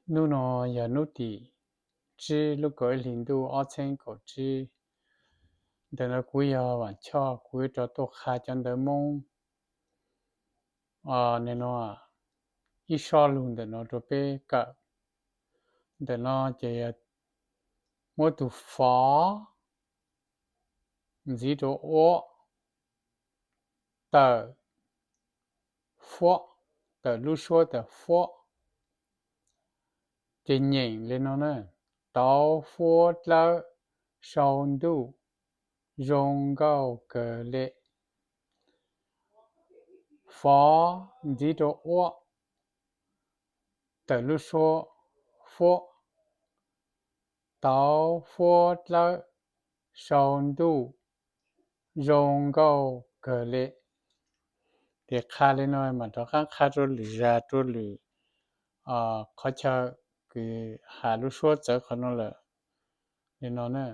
Hnub no yog hnub tim tsib lub kaum ib hlis ntuj ob txhiab kaum tsib. Ntawm no kuv yog Vam Choj, kuv rov tuaj qha cov ntawv Hmoob no ib sob lug ntawm no rau peb kawm. Ntawm no ces yog muab tus fov ntxiv rau uab, tawm fuab, tawm lub suab tawm fuab, ces nyeem li no na: Tauv fuab dlawb sau ntuj zoo nkauj kawg li. Fov ntxiv rau uab, tawm lub suab fuab, tauv fuab dlawb sau ntuj zoo nkauj kawg li. Ces qha li no mam rov qab qha rau lwm zag rau lwm qhov chaw, kws has lub suab txawv qhov no lawm li no na.